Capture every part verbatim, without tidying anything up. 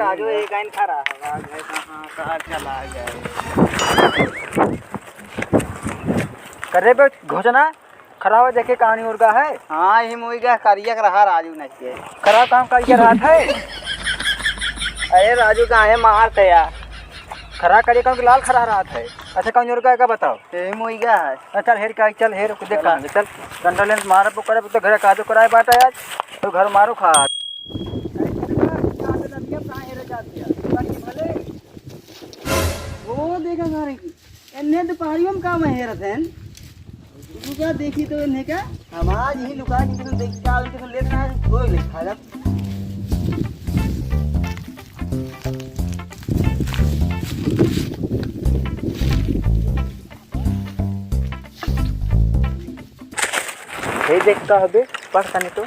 राजू, एक आइन खड़ा है, आज है कहाँ, कहाँ चला गया है? करे बे घोषणा, खड़ा हो, देखे कहानी उर्गा है। हाँ, यही मुई का करिया के रहा राजू नहीं के। खड़ा काम करिया रहा है। अरे राजू, काहे मारत है यार? खड़ा करिया काम के लाल खड़ा रहा है। अच्छा, कौन उर्गा है का बताओ? यही मुई का है। अच्छा, चल हेर का, चल हेर, देख चला। कहाँ है, चल। डंडा लेंस मारब, ओकरे पे तो घर काजो कराए बाटा आज, तो घर मारो खा। वो देखा सारे की, एन्ने दोपहरियों में का में हेरत हैं? रुका देखी तो एन्ने का, हम आज ही लुका के तो देखी का, उनके तो लेट ना है, कोई नहीं खाएगा। हे देख का हबे, पढ़ तनी तो।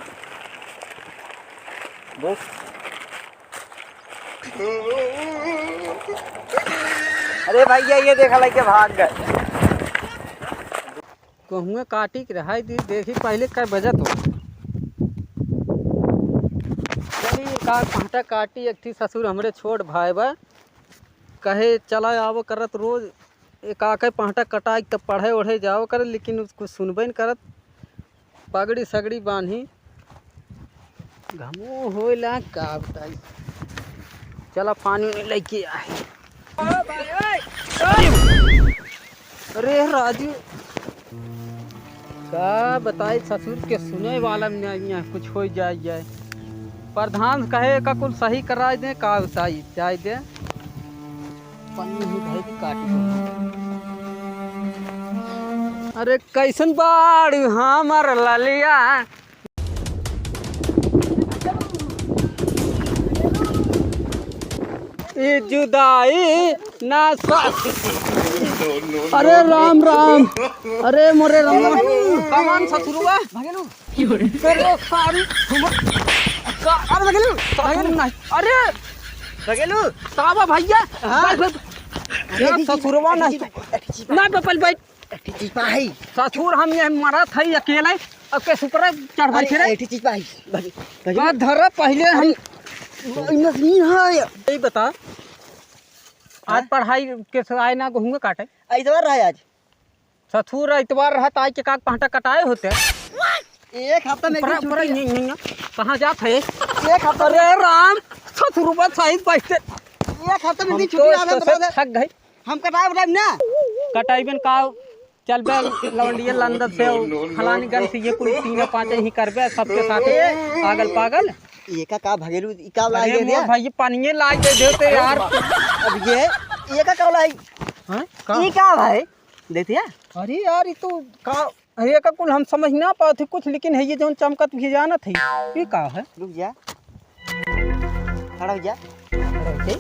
देख। अरे भैया, ये देखा लइके भाग गए। गहुआ काटी के रहाई दी, देखी पहले कै बजत हो। चली एक आध पहटा काटी, एक ठी ससुर हमरे छोट भाई बा, कहे चला आवो करत रोज, एक आके पहटा कटाई तब पढ़े ओढ़े जाओ करे, लेकिन उ कुछ सुनबे न करत। पगड़ी सगड़ी बांधी, घमो होइला का बताई। चला पानी उनी लेके आए। अरे राजू, का बताई ससुर के सुने वाला में नहीं है, कुछ हो जाए जाए। प्रधान कहे का कुल सही कराए दे, का बताई, जाए दे। पन्नी ही भाई की काटी। अरे कैसन बाड़ हमर ललिया। ई जुदाई ना सा-, अरे राम राम, अरे मोरे राम। कमान ससुरुआ? अरे सारी, अरे भगेलू, भगेलू। अरे भगेलू। का बा भैया? हाँ। भाई, भाई। अरे ससुरवा नहीं। ना पपल भाई। एक ठे चीज पा है। ससुर हम ये मरत है अकेले, अब कैसे ऊपर चढ़ अरे, बैठे रे? एक ठे चीज पा है। भाई, भाई। का धरा पहले हम अरे, ई मशीन है। यही बता, आज हाँ? पढ़ाई के से आए ना गहुआ काटे? इतवार रहा आज। ससुर इतवार रहा, तो आज के काग पहटा कटाए होते। एक हफ्ता में ऊपरा, एक दिन ऊपरा, छुट्टी। ये, ये, ये। कहाँ जात है? एक हफ्ता अरे राम, ससुर बस सही बैठे। एक हफ्ता में हम दिन तो छुट्टी आवे तो बता दे। थक गए। हम कटाए उटाए ना। कटाई बिन का चल बे लवंडिया लंदर से फलानी गन से ये कुल तीन पाँच ही करबे सबके साथ पागल पागल। ये का, का भगेलू, ई का लाई अरे दे मोर दिया? भाई, ये पानिये लाई दे देते यार। अब ये, ये का, का लाई? हाँ? का? ई का भाई? देतिया? अरे यार, ये तो का, अरे का कुल हम समझ ना पाते कुछ, लेकिन है ये जौन चमकत भी जानत है, ये का है? रुक जा। खड़ा हो जा। खड़ा हो जा।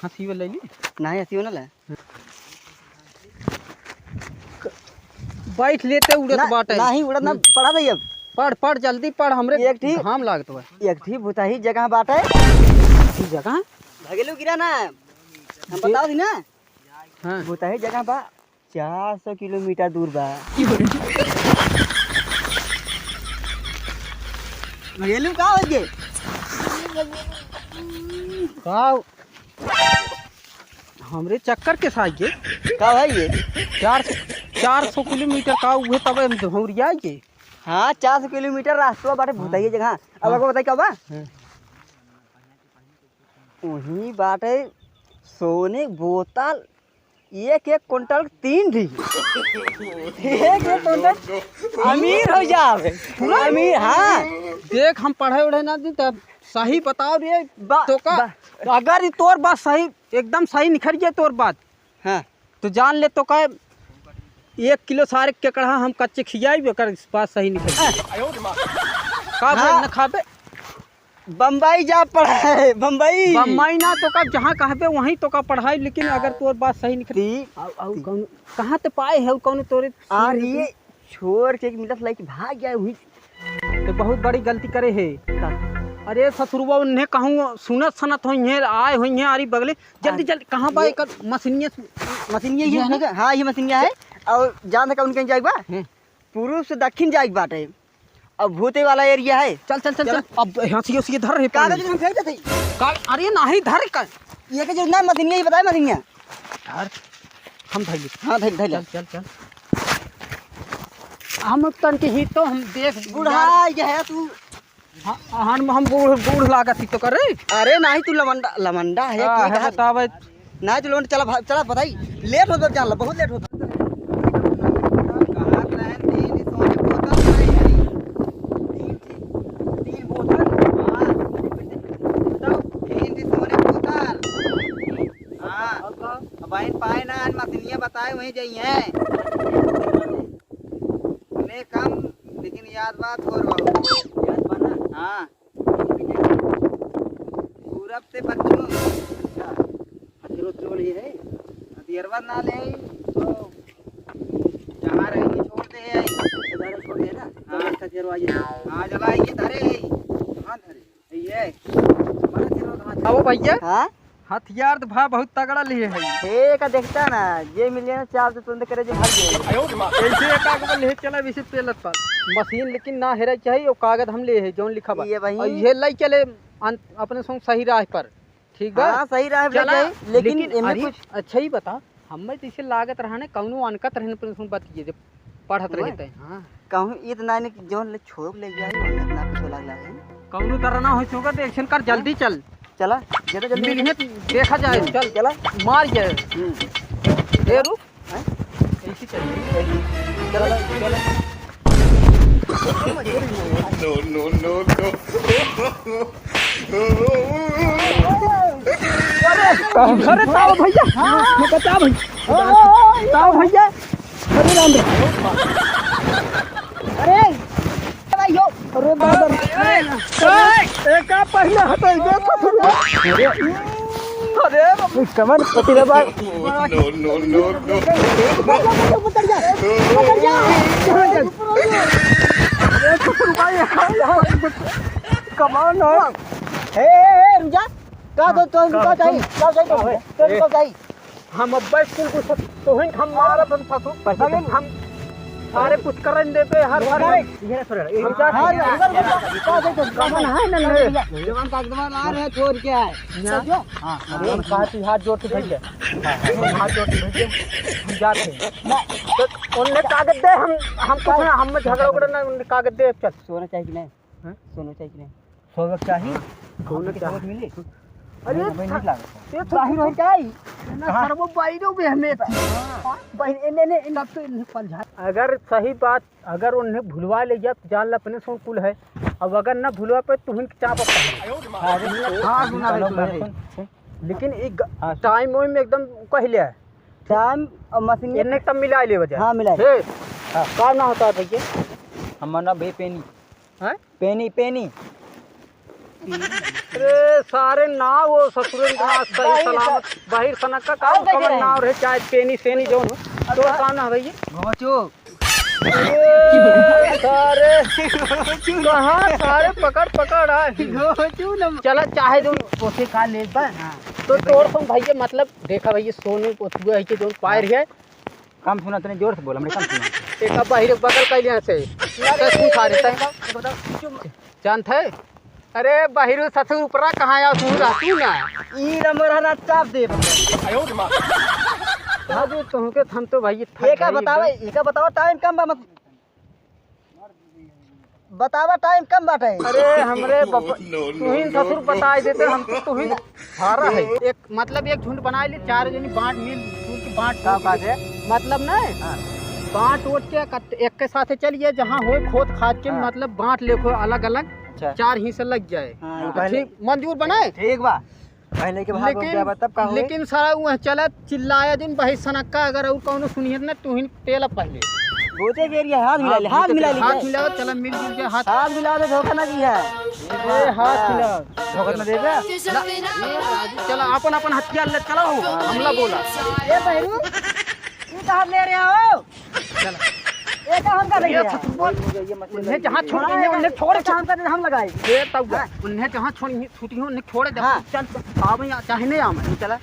हंसी वाला ले ली? नहीं, हंसी वाला ला। बैठ लेते उड़त ना, बाटे। नहीं उड़त ना, हम्म। पढ़ा दे अब। पढ़, पढ़, जल्दी पढ़, हमरे एक ठी-, घाम लागत बा। एक ठी भुतही जगह बाटे। ई जगह? भगेलू गिरा ना, हम जे- बताओ दी ना। हाँ। भुतही जगह बा, चार सौ किलोमीटर दूर बा। भगेलू का हो गए? का हमरे चक्कर के साथ ये का भाई ये? चार सौ, चार सौ किलोमीटर का उहे तबे हम धौरिया ये। हाँ, चार सौ किलोमीटर रास्ता बाटे भुतही जगह। अब हाँ। आपको बताई का बा? हाँ। वही बाटे सोने के बोतल, एक एक कुंटल तीन ठी। एक एक कुंटल अमीर हो जावे। अमीर, हाँ। देख, हम पढ़े उढ़े ना दी, तब सही बताओ रे। बा-, तो का, बा-, अगर ई तोर बात सही, एकदम सही निखर गया तोर बात, हाँ। तो जान ले तो का, एक किलो सारे केकड़ा हम कच्चे खियाई, एकर बात सही निखर गया। का हाँ। बोल न खाबे? बम्बई जा पड़ा है, बम्बई। बम्बई ना तो का, जहाँ कहबे वहीं तो का पढ़ाई, लेकिन अगर तोर बात सही निकली। ती-, आउ, आउ, ती-, कौन, कहाँ ते पाए है कौन तोरे आर सुने ये छोड़ के मिलत लाइक भाग गया वहीं। तो बहुत बड़ी गलती करे है। का? अरे ससुरवा उन्हें कहूँ सुनत सनत होई है, आए होई है, आरी बगले, जल्दी, आ, जल्दी, कहाँ बा ये एकर मशीनिया? मशीनिया ये ये है ना? ना? हाँ, ये मशीनिया है। और जान का उनके जाए बा? हम्म। पूर्व से दक्षिण जाए बाटे। अब भूते वाला area है। चल, चल, चल, चल। चल। अब हंसी उसी धर रे कागज पानी। हम फेंक देते। का-, अरे नाही धर का। ये के जो ना मशीनिया, ये बताए मशीनिया। धर। हम धर ले। हाँ, धर, धर ले। चल, चल, चल। हम तन के ही तो हम देख बूढ़ा ये है तू। हाँ, हम, हम बूढ़, बूढ़ लागत ही तो करे। अरे नाही, तू लमंडा, लमंडा है, हाँ, के है, कहा? बतावे। नाही, तू लमंडा, चला भा-, चला बताई। Late होत बा, जान ला, बहुत late होत बा। कहाँ रहे, तीन सोने बोतल रहे यारी। तीन चीज, तीन बोतल? हाँ। बताओ। तीन सोने बोतल। हाँ। अब बहिन पाए ना, आज मशीनिया बताए वहीं जाई हैं। मैं कम, लेकिन याद बात और बहुत। याद बा ना? हाँ। पूरब से पश्चिम। अच्छा। हथियारो चोर ये है? हथियारवा ना ले, तो जहाँ रहेंगे छोड़ दे है। हथियारो छोड़ दे ना? हाँ। तो हथियारो आइए। हाँ, जला ये धरे है। कहाँ धरे? ये। हमारा हथियारो कहाँ धरे? अब भैया। हाँ? हथियार तो भा बहुत तगड़ा लिए है। हे का देखता ना, जे मिले ना चाप से तुरंत करे जे भाग जाए। ऐसे एक आग पर ले चला वैसे पेलत पर। मशीन लेकिन ना हेरे चाहिए, वो कागज हम ले है जौन लिखा बा। ये भाई। और ये लाई चले अन-, अपने संग सही राह पर। ठीक बा? हाँ, सही राह पे चला, जाए, लेकिन लेकिन एमे अरे, कुछ अच्छा ही बता, हमें तो इसे लागत रहा ने कौनो अनकत रहने पर सुन बात कीजिए जब पढ़त रहे हुआ? तै। हाँ। कहूँ ई त ना, नहीं कि जौन ले छोड़ ले जाए, वरना इतना कुछ लाग लागे। कौनो तरह ना हो चुका, तो action कर, जल्दी चल। चला, जल्दी, जल्दी। मिल है, देखा जाए, हम्म। चल। चला। मार जाए। हम्म। ए, रुक। हैं? ऐसी चल। चला, चला। No, no, no, no। अरे, अरे, ताऊ भैया, बचा भैया, ताऊ भैया, अरे राम रे। अरे, भाई हो। अरे बाबा रे। ए, ए, का पहले हटाई दे तो फिर। अरे, अरे, कमर पति रे बा। No, no, no, no। उतर जा, उतर जा। अरे, ससुर भाई, कमाल हो। ए, ए, ए, रुक जा। का तो, तो, का चाहिए? का चाहिए? तो, तो चाहिए? हम अब्बे स्कूल को सब, तोहिन हम मारत हम ससुर। पैसे दे। हम सारे कुछ करन देते हर, हर। हम जा हाँ, रहे हैं। इधर, इधर, इधर, इधर, इधर, कमन है ना, नहीं? जवान का एकदम आ रहे हैं, चोर क्या है? ना। समझो? हाँ, हाँ, हम कहा कि हाथ जोड़ के भेज दे। हाँ, हाँ, हम हाथ जोड़ के भेज दे। हम जाते हैं। ना। तो उनने कागज दे, हम, हम कुछ ना, हम झगड़ा उगड़ा ना, उनने कागज दे, चल। सोना चाहिए कि नहीं? हाँ? सोना चाहिए कि नहीं? सोना चाहिए? हाँ। सोना चाहिए। मिली? अरे, अरे, भाई, नहीं लागत है। ये तो बाहिर हो जाई। ना, कहाँ? सरबो बाहिरो में हमें। हाँ। बाहिर, एने, एने, एने, अब तो इन्हें पलझा। अगर सही बात, अगर उन्हें भुलवा ले गया, तो जान ला अपने से कुल है। अब अगर ना भुलवा पे, तो उनके चाप अपन। हाँ, हाँ, सुना भाई, सुना भाई। लेकिन एक ग-, हाँ। Time वाइम एकदम कह लिया है। Time और मशीन इन्हें तब मिला ले वजह। हाँ, मिला ले। हे, हाँ। का ना होता है भैया? हमारा नाम बे पेनी। हैं? पेनी, पेनी। अरे सारे नाव वो ससुरे के नाव सही बाहिर सलामत। स-, बाहिर सनक का काम आओ देखे कमन रहे। नाव रहे, चाहे पेनी, सेनी जौन हो। तो का ना है भैया? घोचू। अरे सारे। कहाँ सारे पकड़, पकड़ आए। घोचू न। चला चाहे जौन ओसे का ले बा। हाँ। तो तोर तुम भैया मतलब देखा भैया सोनू को तू है कि जौन पायर है। कम सुना, तने जोर से बोल, हमरे कम सुना। एक अब बाहिर बगल का लिया से। कैसे सुन खा रहे हैं? जानत है? अरे बाहिर ससुर ऊपरा कहाँ आओ, तू रहतू ना। ई नंबर हरा चाप दे। आयो रे माँ। हाँ जी, तुमके हम तो भाई थक एका गए बतावा, एकदम। एका बतावा, time कम बा, मत बतावा, time कम बाटे। अरे हमरे बप-, No, no, तुहिन no, ससुर no। बताई देते, हम तो तुहिन हारा है। एक, मतलब एक झुंड बनाए ले, चार जनी बांट मिल जुल के बांट का बात है? मतलब ना, हाँ। बांट ओट के कत-, एक के साथे चलिए, जहाँ होए खोद खाद के, हाँ। मतलब बांट ले को अलग अलग, अच्छा। चार हिस्से लग जाए। हाँ, हाँ, पहले ठीक, मंजूर बनाए? ठीक बा। पहले के भाग हो लेकिन, गया बा, तब का होई? लेकिन सारा वह चला चिल्लाया दिन भाई सनक्का, अगर और कौनो सुनिए ना, तू ही तेल पहले। गोते के एरिया हाथ मिला ले, हाँ, हाथ मिला ले। हाथ मिलाओ, चला मिलजुल के हाथ। हाथ मिला दे, धोखा ना दिया। ए, हाथ मिलाओ। धोखा ना देबे? चला, चला, अपन, अपन हथियार ले चला हो, हमला बोला। ए बहरू, तू कहाँ ले रहे हो? चल। ये का हम कर रहे ये हैं? छुट्टी बोल। उन्हें जहाँ छोड़ देंगे, उन्हें छोड़। अच्छा, हम कर, हम लगाए। ये तब हाँ। उन्हें जहाँ छोड़, छुट्टी हो, उन्हें छोड़ दे। हाँ। चल, चल, आवे या चाहे नहीं आवे। चला।